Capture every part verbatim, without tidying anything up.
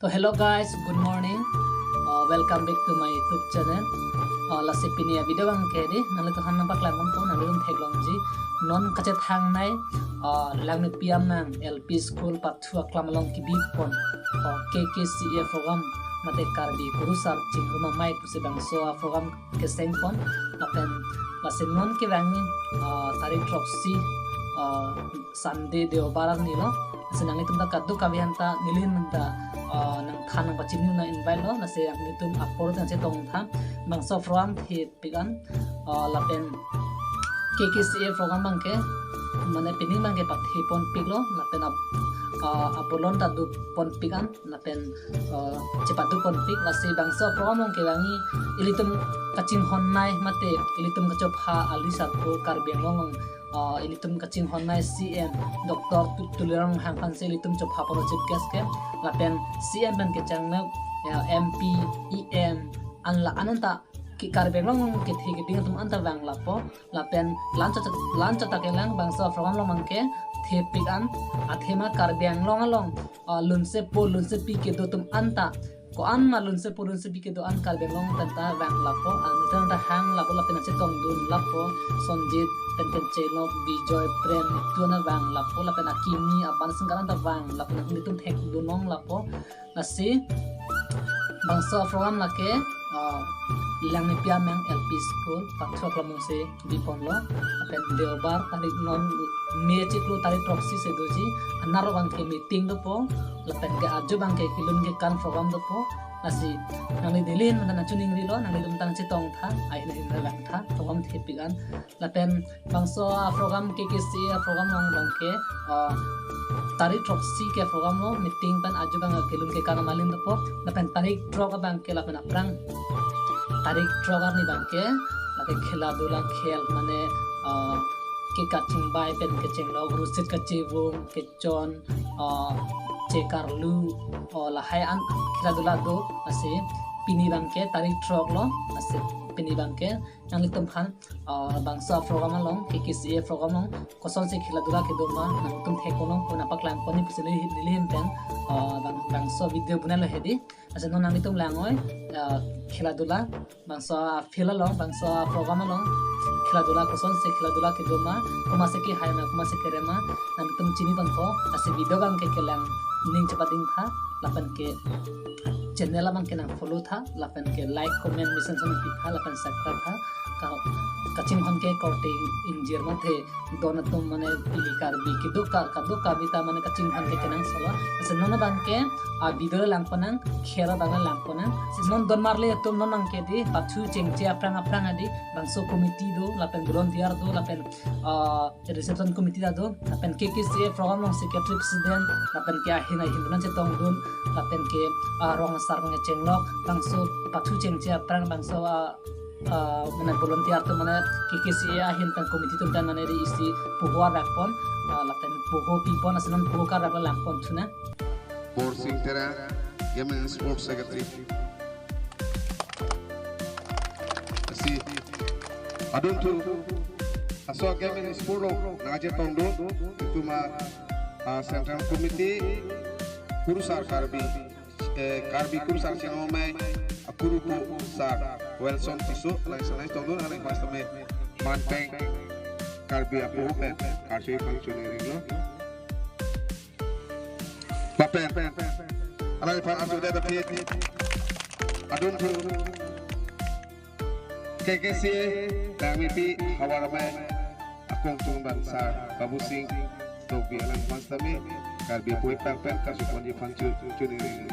So hello guys, good morning. Uh, welcome back to my YouTube channel. Uh, lasi pini a-video abangke di nanglitum aphan nangpaklang ponpo, nanglitum theklongji. Non kachethangnei, uh, Langmepi Amang L P School pathu aklam along kebipon, uh, K K C A program mate Karbi Kurusar Chingrum Amei pusi bangso a-program kesengpon, lapen lasi non kevangji, uh, tarik throksi, uh, Sunday, Deobar arni lo. Lasi nanglitum ta kadokave aphanta neli aphanta, uh, nangthan nangpachini nang-invite lo. Lasi nanglitum apor tang chetongtha. Bangso program thepik an, uh, lapen K K C A program abangke mane pining abangke patheponpiklo, lapen ap-, uh, abolon ta doponpik an, lapen, uh, chepado ponpik. Lasi bangso program along kevangji ilitum kachinghonnei mate ilitum kachopha alwi sarpo Karbi Anglong along, uh, ilitum kachinghonnei C M Doctor Tu-, Tuliram Ronghang aphansi ilitum chopha ponlo chief guest ke. Lapen C M pen kechang na, ya, M P, E M, anla ananta ke Karbi Anglong kethe keding atum anta vang lapo. Lapen lanchot, lanchot ta kelang bangso program along abangke thepik an, athema Karbi Anglong along, uh, lunsepo lunsepi kedo atum anta, ko-an ma lunsepo lunsepi kedo an Karbi Anglong pen ta vang lapo, anutan ta hang lapo, lapen nangchetongdun lapo, Sonjit pen kechenglo, Bijoy, Prem, itum an vang lapo, lapen akimi aban sengkar anta vang lapo, nanglitum thekdun long lapo. Lasi bangso program lake, ah, Langmepi Amang L P School pathu aklam alongsi biponlo. Lapen Deobar tarik non May chiklo tarik throksi si doji, anerlo abangke meeting dopo, lapen ke ajo abangke kelun kekan program dopo. Lasi nangli neli aphanta nangchiningrilo, nanglitum tang chetongtha, ahin ahin vangtha, program thepik an. Lapen bangso a-program K K C A a-program along abangke, ah, tarik throksi ke program lo, meeting pen ajo abang kelun kekan amalin dopo. Lapen tarik throk abangke lapen aphrang, tarik throk arni abangke lake khela dula khel mane, ah, ke kachingbai pen kechenglo, rusit kachevung, kechon, ah, chekarlu, oh, lahai an khela dula do. Lasi pini abangke tarik throk lo, lasi pini abangke nanglitum aphan, ah, bangso program along, K K C A program along kosonsi khela dula kedo ma, nanglitum theklong, pu nangpaklangpon pusi neli, neli ahin pen, ah, bang, bangso video bonai lo hedi. Lasi non nanglitum lang-oi, ah, khela dula, bangso field along, bangso program along khela dula, kosonsi khela dula kedo ma, komatsi kehai ma, komatsi kere ma, nanglitum chini ponpo. Lasi video abangke kelang ning chepadingtha, lapen ke channel abangke nang follow tha, lapen ke like, comment, mesen sen pitha, lapen subscribe tha. Ka, kachinghon ke korte ingjir mate don atum mane ili Karbi kedo ka, kadokave ta mane kachinghon ke kenangsot lo. Lasi non abangke a-video le langpon nang, khela abang le langpon nang. Lasi non don marli atum non abangke di pathu chengche aphrang aphrang adi bangso committee do, lapen volunteer do, lapen, ah, reception committee ta do, lapen K K C A program along secretary president, lapen ke ahin ahin nangchetongdun, lapen ke, ah, rong asar nangchenglok, bangso pathu chengche aphrang bangso, ah, ah, mane volunteer atum mane K K C A ahin pen committee atum pen mane di isi poho rakpon, ah, lapen poho pipon, lasi non poho karak langpon thu nang. Borsing Terang Game and Sports Secretary. Lasi adunthu laso Game and Sport along nangchetongdun itum a, ah, Central Committee, Kurusar Karbi, eh, Karbi Kurusar Chingrum Amei a-Kurupo Sar Wilson Tisso, alangli si nangchetongdun, alangli aphan sitame manpeng Karbi apoho pen karcho pangchun ringlo. Lapen alangli aphan arjudet aphi adunthu K K C A Langmepi Havar Amei akongchung abang Sar Babu Sing Tokbi, alangli aphan sitame Karbi apoho pangpen karcho ponji aphan chu, chun ringri.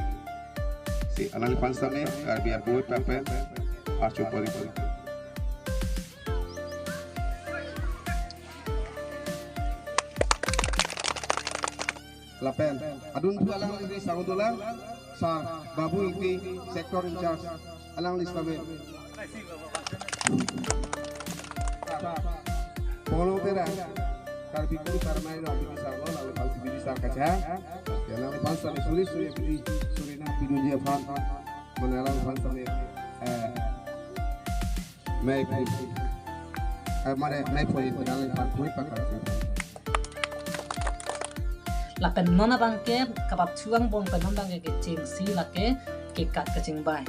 Si alangli aphan sitame Karbi apoho pangpen karcho ponji aphan. Lapen adunthu alangli sangdula Sar Babu Ingti, sector in charge, alangli sitame. Polo tera Karbi Kurusar Amei lo, bidi sar lo, lalu pangsi bidi sar kacha. Ya, lalu pangsi suri suri bidi suri nangpidunji aphan. Mane alangli aphan sitame, eh, mei pui. Eh, mane mei pui, alangli aphan pui pakar. Lapen non abangke kapathu angbong pen non abangke kechengsi lake kekat kachingbai.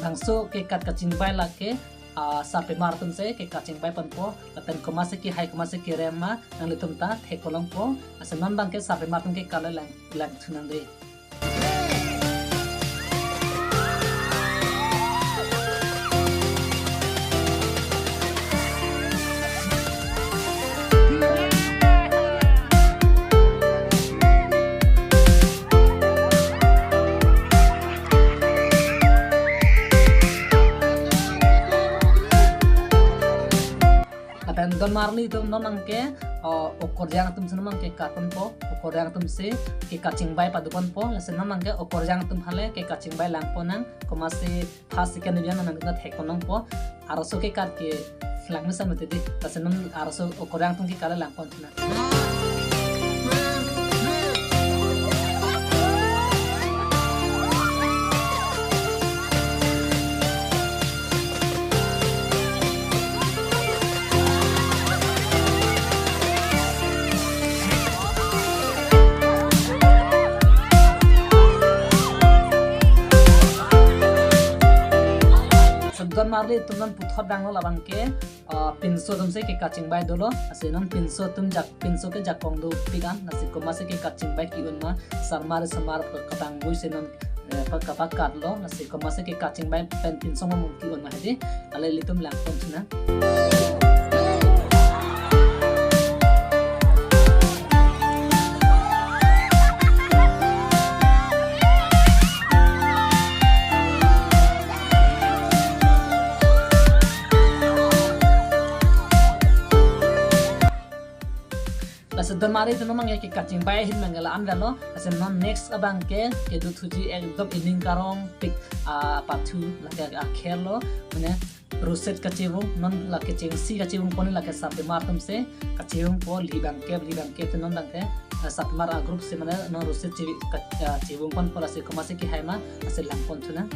Bangso kekat kachingbai lake, ah, sarpimar atumsi kekat chingbai ponpo, lapen komatsi kehai komatsi kerem ma nanglitum ta theklongpo, lasi non abangke sarpimar atum kekat le lang, langthu nang dei. Lapen don marli atum non abangke, o, okorjang atumsi non abangke kekat ponpo, okorjang atumsi kekat chingbai padu ponpo, lasi non abangke okorjang atum hale kekat chingbai lang pon nang, komatsi first, second division nang nang theklongpo, arloso kekat ke lang mesen mati dei, lasi non arloso okorjang atum kekat le lang pon thunang. Lasi don marli atum non puthot danglo labangke, ah, pinso atumsi kekat chingbai dolo, lasi non pinso atum jak, pinso ke jakong dopik an, lasi komatsi kekat chingbai ke-un ma, sarmar sarmar ke-, kepangbui si non, eh, pa-, kapakatlo, lasi komatsi kekat chingbai pen pinso ma mung ke-un ma hedi, ale ilitum lang pon thunang. Lasi don marli atum non abangke kekat chingbai ahin abangke la-an avelo. Lasi non next abangke kedothuji ekdom ining karongpik, ah, pathu lake akhel lo, mane roset kachevung, non lake chengsi kachevung pon, lake sarpimar atumsi kachevungpo, li bangkep, li bangkep non abangke, ah, sarpimar a-group si mane non roset che-, ka-, ah, chevung ponpo, lasi komatsi kehai ma, lasi lang pon thunang.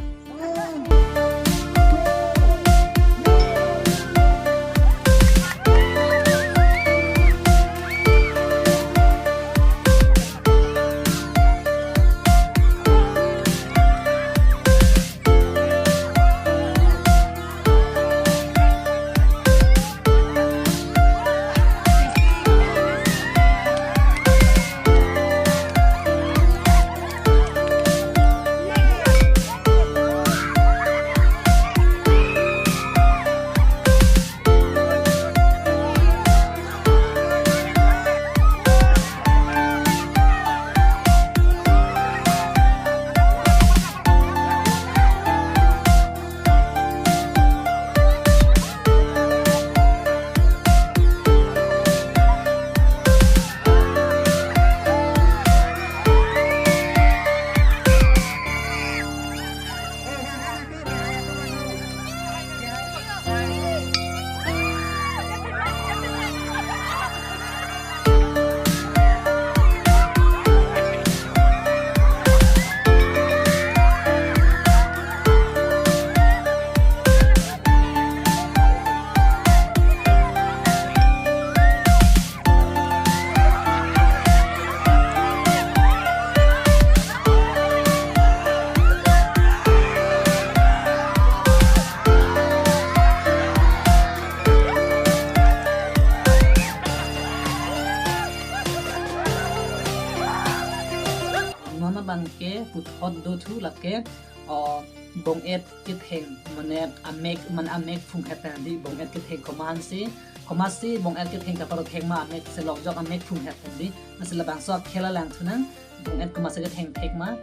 Non abangke puthot dothu lake, o, bong-et ketheng, mane amek, mane amek phunghet pen dei, bong-et ketheng komatsi, komatsi bong-et ketheng kaparot thek ma, amek si lokjok amek phunghet pen dei, lasi labangso akhel lang thunang, bong-et komatsi ketheng thek ma.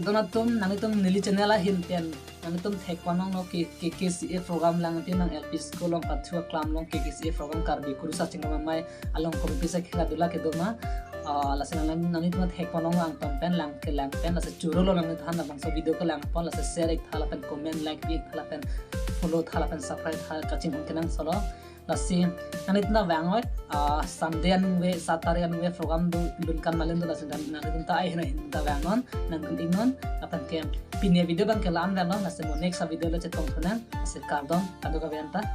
Don atum, nanglitum neli channel ahin pen nanglitum thekponlonglo K K C A program, lang tin nang L P school along pathu aklam along K K C A program, Karbi Kurusar Chingrum Amei along kopi pisa khela dula kedo ma. Ah, lasi nang, nanglitum thekponlonglo angton pen, lang ke lang pen, lasi churolo nanglitum han labangso video kelangpon, lasi share ik tha lapen comment, like ik tha lapen follow tha lapen subscribe tha kachinghon kenangsotlo. Lasi nanglitum ta vang oi, ah, Sunday aningve, Saturday aningve program do, lun kan malun do, lasi nanglitum ta ai hena hin ta vangnon, nangkun ingnon, lapen ke pini video abang ke la-an vangnon, lasi mo next video lo chetongthunang, lasi kardom, kadokave anta.